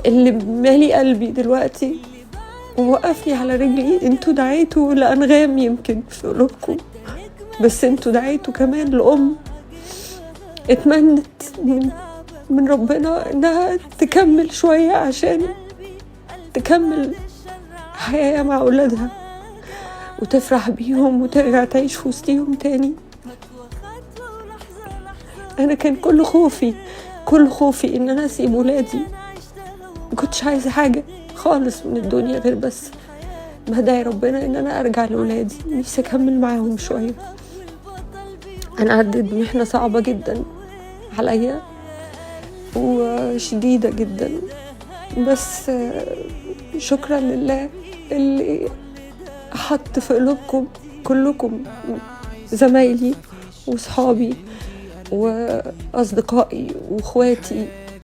اللي مالي قلبي دلوقتي ووقفني على رجلي. انتوا دعيتوا لأنغام يمكن في قلوبكم، بس انتوا دعيتوا كمان لأم اتمنت من ربنا انها تكمل شوية عشان تكمل حياة مع أولادها وتفرح بيهم وترجع تعيش في وسطيهم تاني. أنا كان كل خوفي، كل خوفي إن أنا أسيب ولادي. ما كنتش عايزة حاجة خالص من الدنيا غير بس بدعي ربنا إن أنا أرجع لولادي، نفسي أكمل معاهم شوية. أنا عديت بمحنة صعبة جدا عليا وشديدة جدا، بس شكرا لله اللي حط في قلوبكم كلكم، زمايلي وصحابي وأصدقائي وإخواتي.